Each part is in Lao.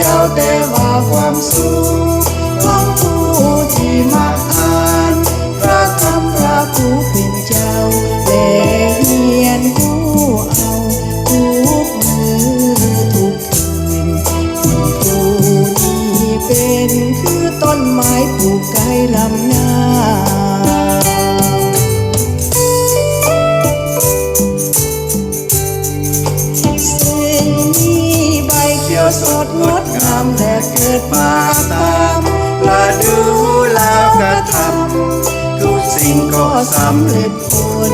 ເຈົ້າ ແຕ່ວ່າຄວາມສຸກຂອງຜູ້ທີ່ມັກອ່ານພະທຳພະຜູ້ເປັນເຈົ້າ ແລະ ຮຽນຮູ້ເອົາທຸກມື້ທຸກຄືນ. ຄົນຜູ້ນີ້ເປັນຄືຕົ້ນໄມ້ປູກໃກ້ລຳນ້ຳ ເຊິ່ງມີໃບຂຽວສົດງົດງາມ ແລະ ເກີດມາຕາມລະດູລາວກະທຳ ທຸກສິ່ງກໍສຳເລັດຜົນ.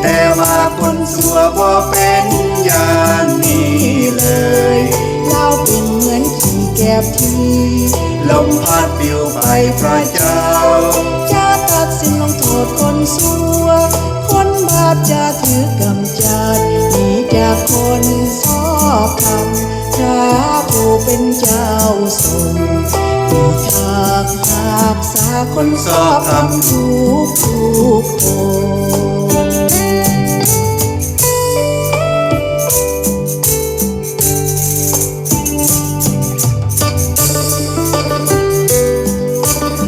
ແຕ່ວ່າຄົນຊົ່ວບໍ່ເປັນຢ່າງນີ້ເລີຍ ລາວເປັນເໝືອນຂີ້ແກບທີ່ລົມພັດປິວໄປ. ພະເຈົ້າຈະຕັດສິນລົງໂທດຄົນຊົ່ວ ຄົນບາບຈະຖືກກຳຈັດໜີຈາກຄົນຊອບທຳ. ພະຜູ້ເປັນເຈົ້າຊົງພິທັກຮັກສາຄົນຊອບທຳທຸກໆຄົ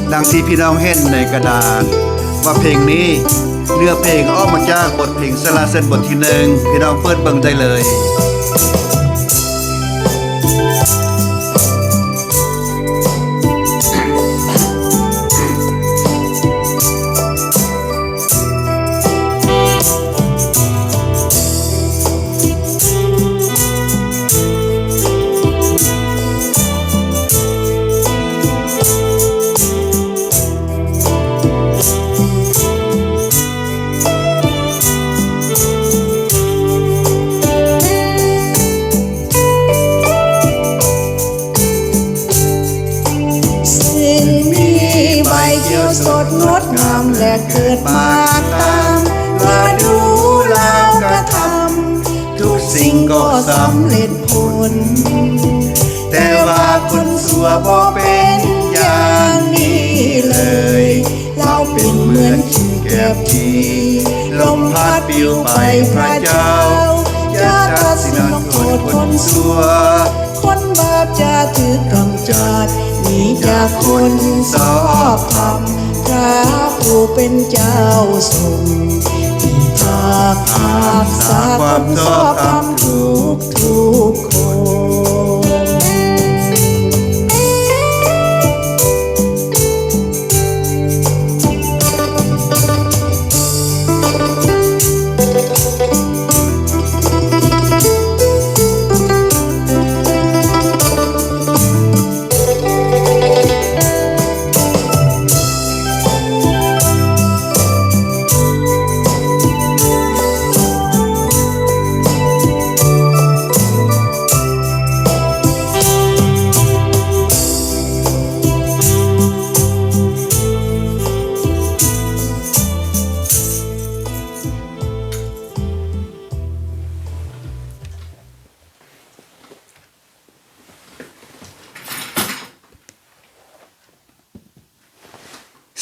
ນ. ດັ່ງທີ່ພີ່ນ້ອງເຫັນໃນກະດານວ່າເພງນີ້ ເນື້ອເພງອອກມາຈາກບົດເພງສາລະເສີນບົດທີໜຶ່ງ ພີ່ນ້ອງເປີດເບິ່ງໄດ້ເລີຍ. ເຊິ່ງມີໃບຂຽວສົດງົດງາມ ແລະ ເກີດມາຕາມລະດູລາວກະທຳ ທຸກສິ່ງກໍສຳເລັດຜົນ. ແຕ່ວ່າຄົນຊົ່ວບໍ່ເປັນຢ່າງນີ້ເລີຍ ລາວເປັນເໝືອນຂີ້ແກບທີ່ລົມພັດປິວໄປ. ພະເຈົ້າຈະຕັດສິນລົງໂທດຄົນຊົ່ວ ຄົນບາບຈະຖືກກຳຈັດໜີຈາກຄົນຊອບທຳ. ພະຜູ້ເປັນເຈົ້າຊົງພິທັກຮັກສາຄວາມຊອບທຳທຸກໆຄົນ.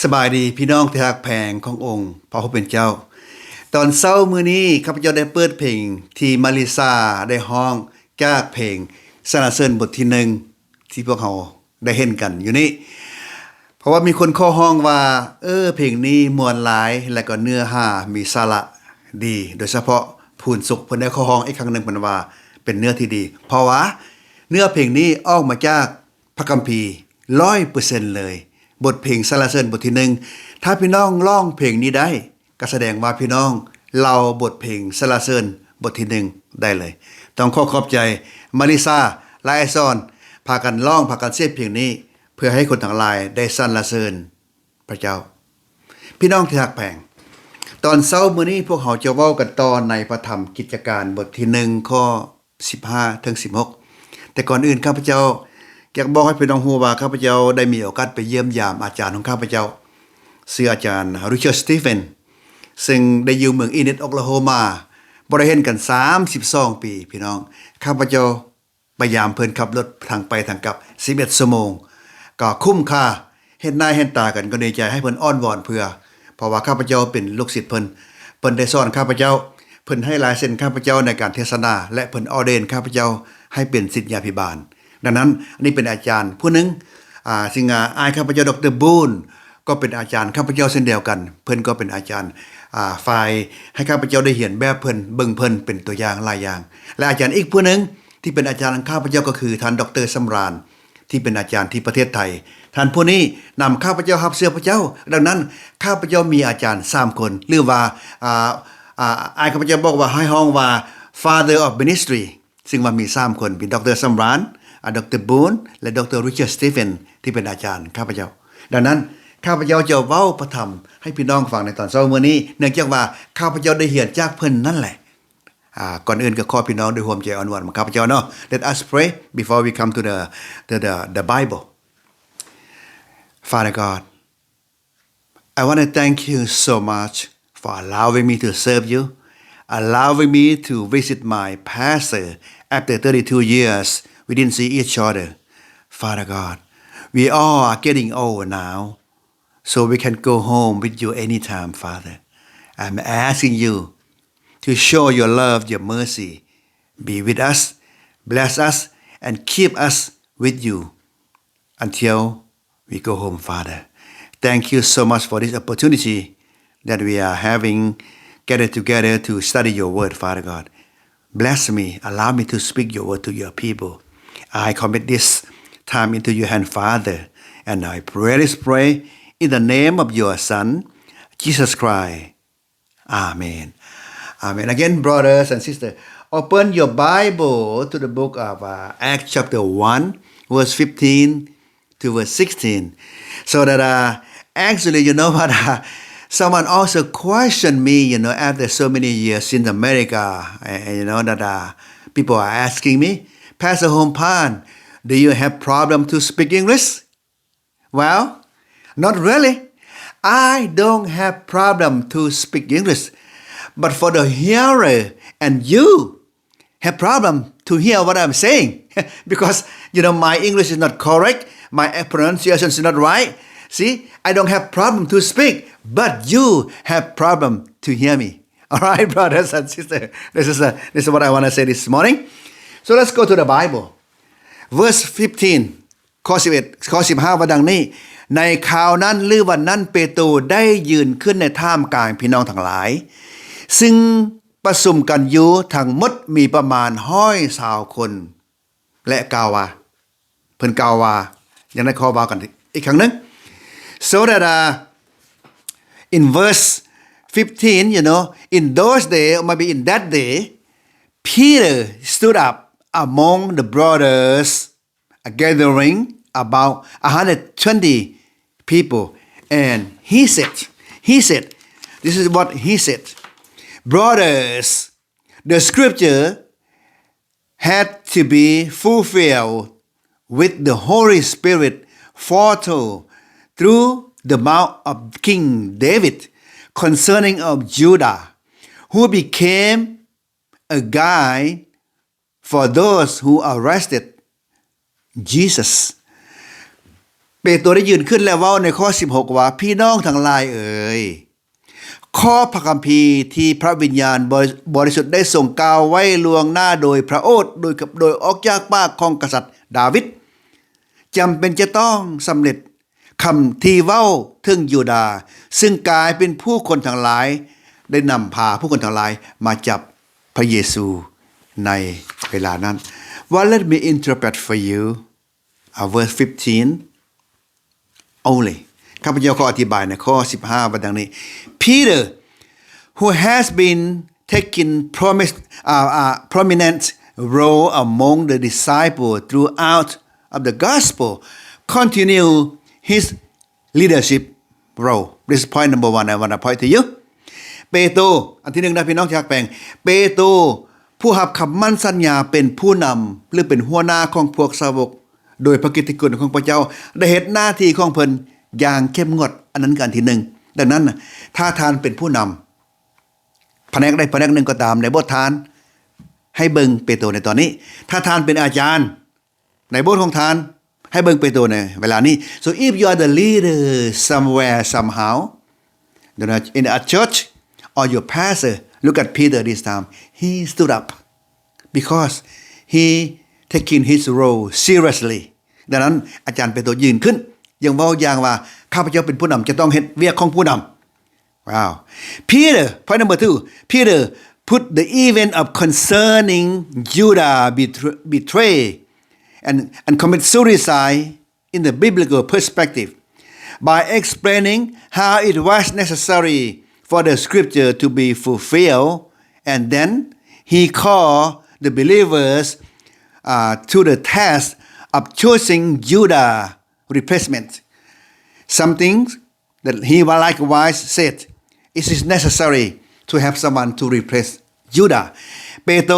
ສະບາຍດີພີ່ນ້ອງທີ່ຮັກແພງຂອງອົງພະຜູ້ເປັນເຈົ້າ. ຕອນເຊົ້າມື້ນີ້ ຂ້າພະເຈົ້າໄດ້ເປີດເພງທີ່ມາລິຊາໄດ້ຮ້ອງ ຈາກເພງສາລະເສີນບົດທີໜຶ່ງ ທີ່ພວກເຮົາໄດ້ເຫັນກັນຢູ່ນີ້ ເພາະວ່າມີຄົນຂໍຮ້ອງວ່າ ເອີ ເພງນີ້ມ່ວນຫຼາຍ ແລະ ກໍເນື້ອຫາມີສາລະດີ ໂດຍສະເພາະພູນສຸກ ເພິ່ນໄດ້ຂໍຮ້ອງອີກຄັ້ງໜຶ່ງ ເພິ່ນວ່າເປັນເນື້ອທີ່ດີ ເພາະວ່າເນື້ອເພງນີ້ອອກມາຈາກພະຄຳພີຮ້ອຍເປີເຊັນເລີຍ. ບົດເພງສາລະເສີນບົດທີໜຶ່ງ ຖ້າພີ່ນ້ອງຮ້ອງເພງນີ້ໄດ້ ກໍສະແດງວ່າພີ່ນ້ອງເລົ່າບົດເພງສາລະເສີນບົດທີໜຶ່ງໄດ້ເລີຍ. ຕ້ອງຂໍຂອບໃຈມາລິຊາ ແລະ ອ້າຍສອນ ພາກັນຮ້ອງ ພາກັນສຽບເພງນີ້ ເພື່ອໃຫ້ຄົນທັງຫຼາຍໄດ້ສັນລະເສີນພະເຈົ້າ. ພີ່ນ້ອງທີ່ຮັກແພງ, ຕອນເຊົ້າມື້ນີ້ພວກເຮົາຈະເວົ້າກັນຕໍ່ໃນພະທຳກິດຈະການບົດທີໜຶ່ງ ຂໍ້ ສິບຫ້າເຖິງສິບຫົກ ແຕ່ກ່ອນອື່ນ ຂ້າພະເຈົ້າຢາກບອກໃຫ້ພີ່ນ້ອງຮູ້ວ່າ ຂ້າພະເຈົ້າໄດ້ມີໂອກາດໄປຢ້ຽມຢາມອາຈານຂອງຂ້າພະເຈົ້າ ຊື່ອາຈານ Richard Stevens ເຊິ່ງໄດ້ຢູ່ເມືອງ Enid Oklahoma ບໍ່ໄດ້ເຫັນກັນສາມສິບສອງປີ. ພີ່ນ້ອງ, ຂ້າພະເຈົ້າໄປຢາມເພິ່ນຂັບລົດທັງໄປທັງກັບສິບເອັດຊົ່ວໂມງ ກໍຄຸ້ມຄ່າ. ເຫັນໜ້າເຫັນຕາກັນກໍດີໃຈໃຫ້ເພິ່ນອ້ອນວອນເພື່ອ ເພາະວ່າຂ້າພະເຈົ້າເປັນລູກສິດເພິ່ນ, ເພິ່ນໄດ້ສອນຂ້າພະເຈົ້າ, ເພິ່ນໃຫ້ລາຍເຊັນຂ້າພະເຈົ້າໃນການເທດສະໜາ ແລະ ເພິ່ນອໍເດນຂ້າພະເຈົ້າໃຫ້ເປັນສິດຍາພິບານ. ດັ່ງນັ້ນ ອັນນີ້ເປັນອາຈານຜູ້ໜຶ່ງ ອ່າ ຊຶ່ງ ອ່າ ອ້າຍຂ້າພະເຈົ້າ ດຣ. ບູນ ກໍເປັນອາຈານຂ້າພະເຈົ້າເຊັ່ນດຽວກັນ. ເພິ່ນກໍເປັນອາຈານ ອ່າ ຝ່າຍໃຫ້ຂ້າພະເຈົ້າໄດ້ຮຽນແບບເພິ່ນ, ເບິ່ງເພິ່ນເປັນຕົວຢ່າງຫຼາຍຢ່າງ. ແລະ ອາຈານອີກຜູ້ໜຶ່ງທີ່ເປັນອາຈານຂອງຂ້າພະເຈົ້າກໍຄືທ່ານ ດຣ. ສຳລານ ທີ່ເປັນອາຈານທີ່ປະເທດໄທ. ທ່ານຜູ້ນີ້ນຳຂ້າພະເຈົ້າຮັບເຊື່ອພະເຈົ້າ. ດັ່ງນັ້ນ ຂ້າພະເຈົ້າມີອາຈານສາມຄົນ ຫຼືວ່າ ອ່າ ອ່າ ອ້າຍຂ້າພະເຈົ້າບອກວ່າໃຫ້ຮ້ອງວ່າ Father of Ministry ຊຶ່ງວ່າມີສາມຄົນ ມີ ດຣ. ສຳລານ ອາ ດຣ. ບູນ ແລະ ດຣ. ຣິຊາດ ສະຕີເຟັນ ທີ່ເປັນອາຈານຂ້າພະເຈົ້າ. ດັ່ງນັ້ນ ຂ້າພະເຈົ້າຈະເວົ້າພະທຳໃຫ້ພີ່ນ້ອງຟັງໃນຕອນເຊົ້າມື້ນີ້ ເນື່ອງຈາກວ່າຂ້າພະເຈົ້າໄດ້ຮຽນຈາກເພິ່ນນັ້ນແຫຼະ. ອ່າ ກ່ອນອື່ນກໍຂໍພີ່ນ້ອງໄດ້ຮ່ວມໃຈອ້ອນວອນນຳຂ້າພະເຈົ້າເນາະ. Let us pray before we come to the, the, the, the Bible. Father God, I want to thank you so much for allowing me to serve you, allowing me to visit my pastor after thirty-two years we didn't see each other. Father God, we all are getting old now, so we can go home with you anytime, Father. I'm asking you to show your love, your mercy, be with us, bless us, and keep us with you until we go home, Father. Thank you so much for this opportunity that we are having gathered together to study your word, Father God. Bless me, allow me to speak your word to your people. I commit this time into your hand, Father, and I pray this prayer in the name of your Son, Jesus Christ. Amen. Amen. Again, brothers and sisters, open your Bible to the book of, uh, Acts chapter one, verse fifteen to verse sixteen. So that, uh, actually, you know what, uh, someone also questioned me, you know, after so many years in America, and, and you know that, uh, people are asking me, "Pastor Hong Pan, do you have problem to speak English?" Well, not really. I don't have problem to speak English, but for the hearer and you have problem to hear what I'm saying because, you know, my English is not correct, my pronunciation is not right. See, I don't have problem to speak, but you have problem to hear me. All right, brothers and sisters, this is, a, this is what I want to say this morning. So let's go to the Bible. Verse fifteen. ຂໍ້ສິບເອັດ ຂໍ້ສິບຫ້າ ວ່າດັ່ງນີ້, ໃນຄາວນັ້ນ ຫຼື ວັນນັ້ນ ເປໂຕໄດ້ຢືນຂຶ້ນໃນທ່າມກາງພີ່ນ້ອງທັງຫຼາຍ ຊຶ່ງປະຊຸມກັນຢູ່ທັງໝົດມີປະມານຮ້ອຍຊາວຄົນ ແລະ ກ່າວວ່າ, ເພິ່ນກ່າວວ່າ ຢ່າງໃດ ຂໍເວົ້າກັນອີກຄັ້ງໜຶ່ງ. So that, uh, in verse fifteen, you know, in those days, or maybe in that day, Peter stood up among the brothers, a gathering about a hundred twenty people, and he said, he said, this is what he said, "Brothers, the scripture had to be fulfilled with the Holy Spirit foretold through the mouth of King David concerning of Judah, who became a guide for those who arrested Jesus." ເປໂຕໄດ້ຢືນຂຶ້ນ ແລະ ເວົ້າໃນຂໍ້ສິບຫົກວ່າ, ພີ່ນ້ອງທັງຫຼາຍເອີຍ, ຂໍ້ພະຄຳພີທີ່ພະວິນຍານບໍ-, ບໍລິສຸດໄດ້ຊົງກ່າວໄວ້ລ່ວງໜ້າໂດຍພະໂອດ, ໂດຍ, ໂດຍອອກຈາກປາກຂອງກະສັດດາວິດ, ຈຳເປັນຈະຕ້ອງສຳເລັດ. ຄຳທີ່ເວົ້າເຖິງຢູດາ, ຊຶ່ງກາຍເປັນຜູ້ຄົນທັງຫຼາຍ, ໄດ້ນຳພາຜູ້ຄົນທັງຫຼາຍມາຈັບພະເຢຊູໃນເວລານັ້ນ. Well, let me interpret for you, uh, verse fifteen only. ຂ້າພະເຈົ້າຂໍອະທິບາຍໃນຂໍ້ສິບຫ້າວ່າດັ່ງນີ້, Peter, who has been taking promise, uh, uh, prominent role among the disciples throughout of the gospel, continue his leadership role. This is point number one I wanna point to you. ເປໂຕ, ອັນທີໜຶ່ງນະ ພີ່ນ້ອງທີ່ຮັກແພງ, ເປໂຕ ຜູ້ຮັບຄຳໝັ້ນສັນຍາເປັນຜູ້ນຳ ຫຼື ເປັນຫົວໜ້າຂອງພວກສາວົກ ໂດຍພະກິດຕິຄຸນຂອງພະເຈົ້າ ໄດ້ເຮັດໜ້າທີ່ຂອງເພິ່ນຢ່າງເຂັ້ມງວດ. ອັນນັ້ນຄືອັນທີໜຶ່ງ. ດັ່ງນັ້ນນະ, ຖ້າທ່ານເປັນຜູ້ນຳ ພະແນກໃດພະແນກໜຶ່ງກໍຕາມ ໃນໂບດທ່ານ, ໃຫ້ເບິ່ງເປໂຕໃນຕອນນີ້. ຖ້າທ່ານເປັນອາຈານ ໃນໂບດຂອງທ່ານ, ໃຫ້ເບິ່ງເປໂຕໃນເວລານີ້. So if you are the leader somewhere, somehow, you know, in a church, or your pastor, look at Peter this time. He stood up because he taking his role seriously. ດັ່ງນັ້ນ ອາຈານເປໂຕຢືນຂຶ້ນ ຍັງເວົ້າຢ່າງວ່າ ຂ້າພະເຈົ້າເປັນຜູ້ນຳ ຈະຕ້ອງເຮັດວຽກຂອງຜູ້ນຳ. Wow. Peter, point number two, Peter put the event of concerning Judah betr- betray and, and commit suicide in the biblical perspective by explaining how it was necessary for the scripture to be fulfilled, and then he called the believers uh, to the task of choosing Judah replacement, something that he likewise said, it is necessary to have someone to replace Judah. ເປໂຕ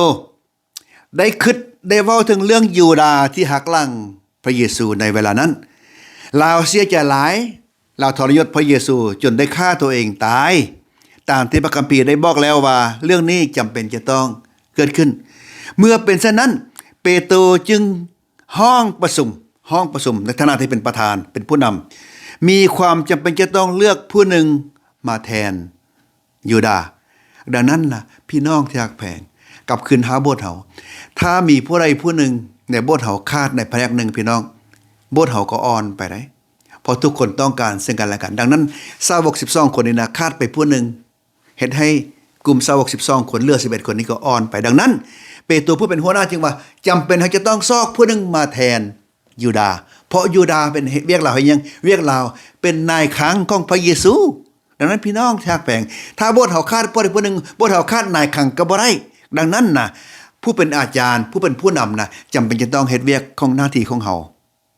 ໄດ້ຄິດ ໄດ້ເວົ້າເຖິງເລື່ອງຢູດາທີ່ຫັກຫຼັງພະເຢຊູໃນເວລານັ້ນ. ລາວເສຍໃຈຫຼາຍ, ລາວທໍລະຍົດພະເຢຊູຈົນໄດ້ຂ້າຕົວເອງຕາຍ, ຕາມທີ່ພະຄຳພີໄດ້ບອກແລ້ວວ່າເລື່ອງນີ້ຈຳເປັນຈະຕ້ອງເກີດຂຶ້ນ. ເມື່ອເປັນເຊັ່ນນັ້ນ, ເປໂຕຈຶ່ງຮ້ອງປະຊຸມ, ຮ້ອງປະຊຸມໃນຖານະທີ່ເປັນປະທານ, ເປັນຜູ້ນຳ, ມີຄວາມຈຳເປັນຈະຕ້ອງເລືອກຜູ້ໜຶ່ງມາແທນ ຢູດາ. ດັ່ງນັ້ນນະ ພີ່ນ້ອງທີ່ຮັກແພງ, ກັບຄືນຫາໂບດເຮົາ, ຖ້າມີຜູ້ໃດຜູ້ໜຶ່ງໃນໂບດເຮົາຂາດໃນພະແນກໜຶ່ງ, ພີ່ນ້ອງ, ໂບດເຮົາກໍອ່ອນໄປໄດ໋, ເພາະທຸກຄົນຕ້ອງການເຊິ່ງກັນແລະກັນ. ດັ່ງນັ້ນ ສາວົກສິບສອງຄົນນີ້ນະ ຂາດໄປຜູ້ໜຶ່ງ, ເຮັດໃຫ້ກຸ່ມສາວົກສິບສອງຄົນ ເຫຼືອສິບເອັດຄົນນີ້ກໍອ່ອນໄປ. ດັ່ງນັ້ນ ເປໂຕຜູ້ເປັນຫົວໜ້າຈຶ່ງວ່າ ຈຳເປັນເຮົາຈະຕ້ອງຊອກຜູ້ໜຶ່ງມາແທນ ຢູດາ, ເພາະຢູດາເປັນ ເຮັດວຽກລາວເຮັດຫຍັງ? ວຽກລາວເປັນນາຍຄັງຂອງພະເຢຊູ. ດັ່ງນັ້ນ ພີ່ນ້ອງທີ່ຮັກແພງ, ຖ້າໂບດເຮົາຂາດຜູ້ໃດຜູ້ໜຶ່ງ, ໂບດເຮົາຂາດນາຍຄັງກໍບໍ່ໄດ້. ດັ່ງນັ້ນນະ ຜູ້ເປັນອາຈານ, ຜູ້ເປັນຜູ້ນຳນະ, ຈຳເປັນຈະຕ້ອງເຮັດວຽກຂອງໜ້າທີ່ຂອງເຮົາ,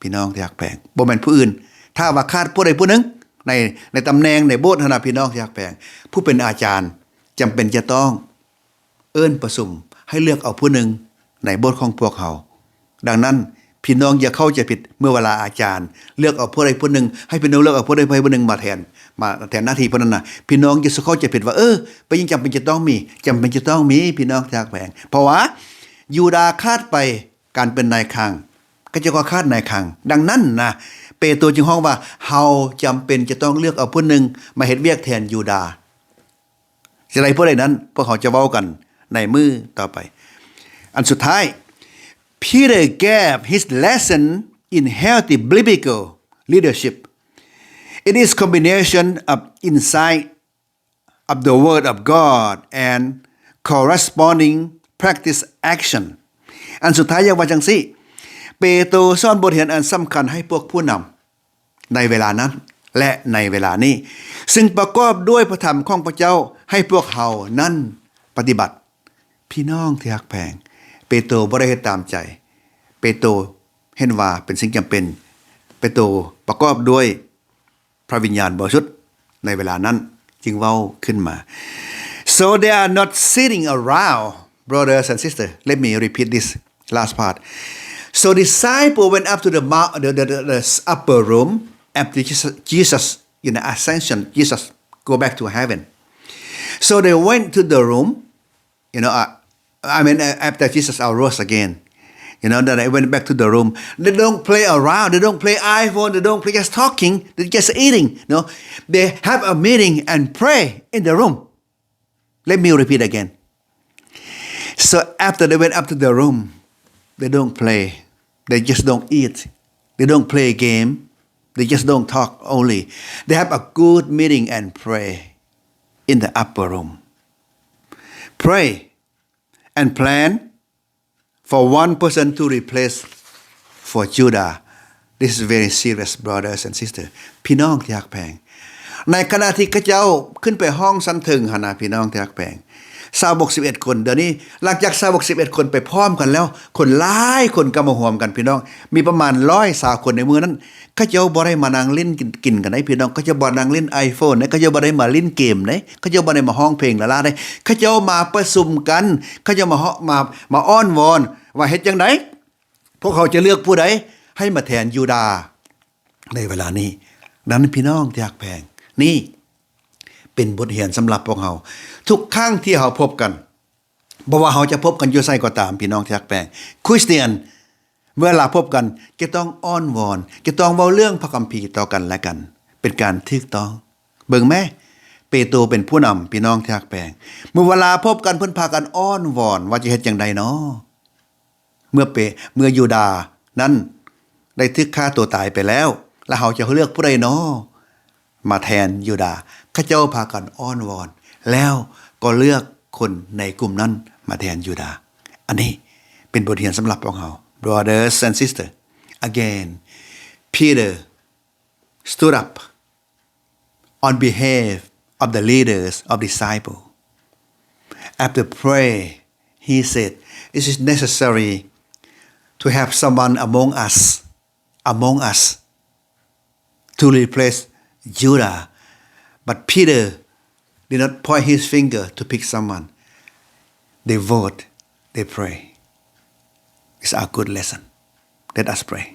ພີ່ນ້ອງທີ່ຮັກແພງ, ບໍ່ແມ່ນຜູ້ອື່ນ. ຖ້າວ່າຂາດຜູ້ໃດຜູ້ໜຶ່ງໃນ, ໃນຕຳແໜ່ງໃນໂບດຫັ້ນນະ, ພີ່ນ້ອງທີ່ຮັກແພງ, ຜູ້ເປັນອາຈານຈຳເປັນຈະຕ້ອງ ເອີ້ນປະຊຸມໃຫ້ເລືອກເອົາຜູ້ໜຶ່ງໃນໂບດຂອງພວກເຮົາ. ດັ່ງນັ້ນ ພີ່ນ້ອງຢ່າເຂົ້າໃຈຜິດ, ເມື່ອເວລາອາຈານເລືອກເອົາຜູ້ໃດຜູ້ໜຶ່ງ, ໃຫ້ພີ່ນ້ອງເລືອກເອົາຜູ້ໃດຜູ້ໜຶ່ງມາແທນ, ມາແທນໜ້າທີ່ຜູ້ນັ້ນນະ, ພີ່ນ້ອງຢ່າສູ່ເຂົ້າໃຈຜິດວ່າ, ເອີ, ເປັນຫຍັງຈຳເປັນຈະຕ້ອງມີ? ຈຳເປັນຈະຕ້ອງມີ, ພີ່ນ້ອງທີ່ຮັກແພງ, ເພາະວ່າຢູດາຂາດໄປການເປັນນາຍຄັງ, ຂະເຈົ້າກໍຂາດນາຍຄັງ. ດັ່ງນັ້ນນະ, ເປໂຕຈຶ່ງຮ້ອງວ່າ ເຮົາຈຳເປັນຈະຕ້ອງເລືອກເອົາຜູ້ໜຶ່ງມາເຮັດວຽກແທນຢູດາ. ຈະໄດ້ຜູ້ໃດນັ້ນ ພວກເຮົາຈະເວົ້າກັນໃນມື້ຕໍ່ໄປ. ອັນສຸດທ້າຍ, Peter gave his lesson in healthy biblical leadership. It is combination of insight of the Word of God and corresponding practice action. ອັນສຸດທ້າຍຢາກວ່າຈັ່ງຊີ້, ເປໂຕສອນບົດຮຽນອັນສຳຄັນໃຫ້ພວກຜູ້ນຳ ໃນເວລານັ້ນ ແລະ ໃນເວລານີ້, ຊຶ່ງປະກອບດ້ວຍພະທຳຂອງພະເຈົ້າໃຫ້ພວກເຮົານັ້ນປະຕິບັດ. ພີ່ນ້ອງທີ່ຮັກແພງ, ເປໂຕບໍ່ໄດ້ເຮັດຕາມໃຈ. ເປໂຕເຫັນວ່າເປັນສິ່ງຈຳເປັນ. ເປໂຕປະກອບດ້ວຍພະວິນຍານບໍລິສຸດໃນເວລານັ້ນຈຶ່ງເວົ້າຂຶ້ນມາ. So they are not sitting around, brothers and sisters. Let me repeat this last part. So disciple went up to the mou-, the, the, the, the upper room after Jesus, Jesus, you know, ascension, Jesus go back to heaven. So they went to the room, you know, uh, I mean, uh, after Jesus arose again, you know, then they went back to the room. They don't play around. They don't play iPhone. They don't play just talking. They're just eating, you know. They have a meeting and pray in the room. Let me repeat again. So after they went up to the room, they don't play. They just don't eat. They don't play game. They just don't talk only. They have a good meeting and pray in the upper room. Pray and plan for one person to replace for Judah. This is very serious, brothers and sisters. ພີ່ນ້ອງທີ່ຮັກແພງ, ໃນຂະນະທີ່ເຂົາເຈົ້າຂຶ້ນໄປຫ້ອງຊັ້ນເທິງຫັ້ນນະ, ພີ່ນ້ອງທີ່ຮັກແພງ, ສາວົກສິບເອັດຄົນ, ດຽວນີ້ຫຼັງຈາກສາວົກສິບເອັດຄົນໄປພ້ອມກັນແລ້ວ, ຄົນຫຼາຍຄົນກໍມາຮ່ວມກັນ, ພີ່ນ້ອງ, ມີປະມານຮ້ອຍຊາວຄົນໃນມື້ນັ້ນ. ເຂົາເຈົ້າບໍ່ໄດ້ມານັ່ງຫຼິ້ນກິນ, ກິນກັນໃດ໋ ພີ່ນ້ອງ, ເຂົາເຈົ້າບໍ່ນັ່ງຫຼິ້ນ iPhone ໃດ໋, ເຂົາເຈົ້າບໍ່ໄດ້ມາຫຼິ້ນເກມໃດ໋, ເຂົາເຈົ້າບໍ່ໄດ້ມາຮ້ອງເພງລະລາໃດ໋, ເຂົາເຈົ້າມາປະຊຸມກັນ, ເຂົາເຈົ້າມາເຮາະ, ມາ, ມາອ້ອນວອນວ່າເຮັດຈັ່ງໃດພວກເຮົາຈະເລືອກຜູ້ໃດໃຫ້ມາແທນຢູດາໃນເວລານີ້. ດັ່ງນັ້ນ ພີ່ນ້ອງທີ່ຮັກແພງ, ນີ້ເປັນບົດຮຽນສຳລັບພວກເຮົາ. ທຸກຄັ້ງທີ່ເຮົາພົບກັນ, ບໍ່ວ່າເຮົາຈະພົບກັນຢູ່ໃສກໍຕາມ, ພີ່ນ້ອງທີ່ຮັກແພງ, ຄຣິສຕຽນ ເວລາພົບກັນຈະຕ້ອງອ້ອນວອນ, ຈະຕ້ອງເວົ້າເລື່ອງພະຄຳພີຕໍ່ກັນແລະກັນ, ເປັນການຖືກຕ້ອງ. ເບິ່ງແມ້, ເປໂຕເປັນຜູ້ນຳ, ພີ່ນ້ອງທີ່ຮັກແພງ, ເມື່ອເວລາພົບກັນ ເພິ່ນພາກັນອ້ອນວອນວ່າຈະເຮັດຈັ່ງໃດນໍ? ເມື່ອເປ ເມື່ອຢູດານັ້ນໄດ້ຖືກຂ້າຕົວຕາຍໄປແລ້ວ ແລ້ວເຮົາຈະເລືອກຜູ້ໃດນໍ ມາແທນຢູດາ? ເຂົາເຈົ້າພາກັນອ້ອນວອນ ແລ້ວກໍເລືອກຄົນໃນກຸ່ມນັ້ນມາແທນຢູດາ. ອັນນີ້ເປັນບົດຮຽນສຳລັບພວກເຮົາ brothers and sisters. Again, Peter stood up on behalf of the leaders of disciple. After pray, he said, "It is necessary to have someone among us, among us to replace Judah." But Peter did not point his finger to pick someone. They vote, they pray. It's a good lesson. Let us pray.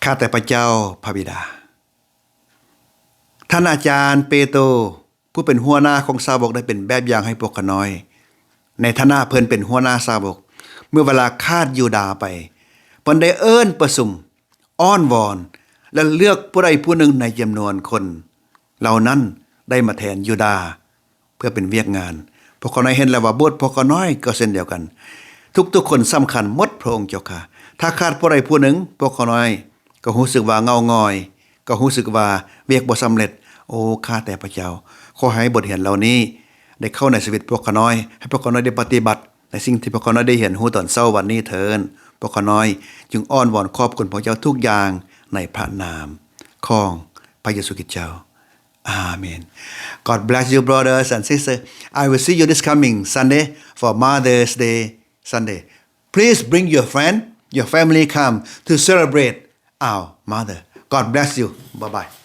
ຂ້າແຕ່ພະເຈົ້າພະບິດາ, ທ່ານອາຈານເປໂຕ ຜູ້ເປັນຫົວໜ້າຂອງສາວົກ ໄດ້ເປັນແບບຢ່າງໃຫ້ພວກຂ້ານ້ອຍ ໃນຖານະເພິ່ນເປັນຫົວໜ້າສາວົກ. ເມື່ອເວລາຂາດຢູດາໄປ, ເພິ່ນໄດ້ເອີ້ນປະຊຸມ, ອ້ອນວອນ ແລະ ເລືອກຜູ້ໃດຜູ້ໜຶ່ງໃນຈຳນວນຄົນເຫຼົ່ານັ້ນໄດ້ມາແທນຢູດາ ເພື່ອເປັນວຽກງານ. ພວກຂ້ານ້ອຍເຫັນແລ້ວວ່າໂບດພວກຂ້ານ້ອຍກໍເຊັ່ນດຽວກັນ, ທຸກໆຄົນສຳຄັນໝົດ ພະອົງເຈົ້າຂ້າ. ຖ້າຂາດຜູ້ໃດຜູ້ໜຶ່ງ, ພວກຂ້ານ້ອຍກໍຮູ້ສຶກວ່າເງົາງ່ອຍ, ກໍຮູ້ສຶກວ່າວຽກບໍ່ສຳເລັດ. ໂອ ຂ້າແຕ່ພະເຈົ້າ, ຂໍໃຫ້ບົດຮຽນເຫຼົ່ານີ້ໄດ້ເຂົ້າໃນຊີວິດພວກຂ້ານ້ອຍ, ໃຫ້ພວກຂ້ານ້ອຍໄດ້ປະຕິບັດໃນສິ່ງທີ່ພວກຂ້ານ້ອຍໄດ້ຮຽນຮູ້ຕອນເຊົ້າວັນນີ້ເທີ້ນ. ພວກຂ້ານ້ອຍຈຶ່ງອ້ອນວອນຂອບຄຸນພະເຈົ້າທຸກຢ່າງໃນພະນາມຂອງພະເຢຊູຄຣິດເຈົ້າ. Amen. God bless you, brothers and sisters. I will see you this coming Sunday for Mother's Day Sunday. Please bring your friend, your family come to celebrate our mother. God bless you. Bye-bye.